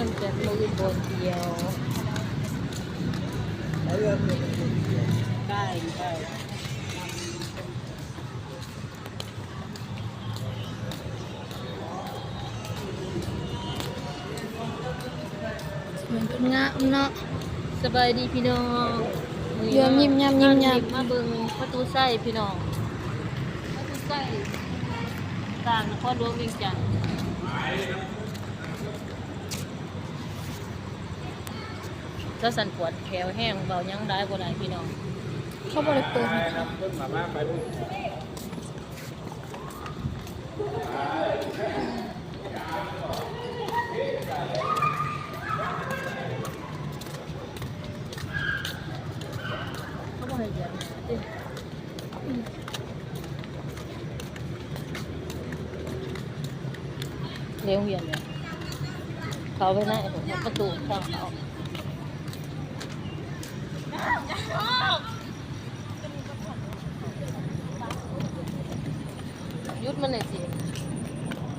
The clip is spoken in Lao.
ຽງຈັນ ມື້ອື່ນບໍ່ທ່ຽວ ໄປ ໄປ. ສວນເພິ່ນງາມເນາະ. ສະບາຍດີພີ່ນ້ອງ ເຮືອງຍິ້ມຍາມຍິ້ມຍາມ ມາເບິ່ງປະຕູໄຊພີ່ນ້ອງ ປະຕູໄຊ ກາງນະຄອນຫຼວງວຽງຈັນ. ເຈົ້າສັນປວດແຂວແຮງ ເວົ້າຫຍັງຫຼາຍບໍ່ໄດ້ພີ່ນ້ອງ ເຂົາບໍ່ໄດ້ເປີດໃຫ້. ເຂົາບໍ່ໃຫ້ເດີນ ເລວຮຽນເລີຍ ເຂົ້າໄປໃນປະຕູທາງເຂົ້າ. ຢຸດມັນແດ່ຊິ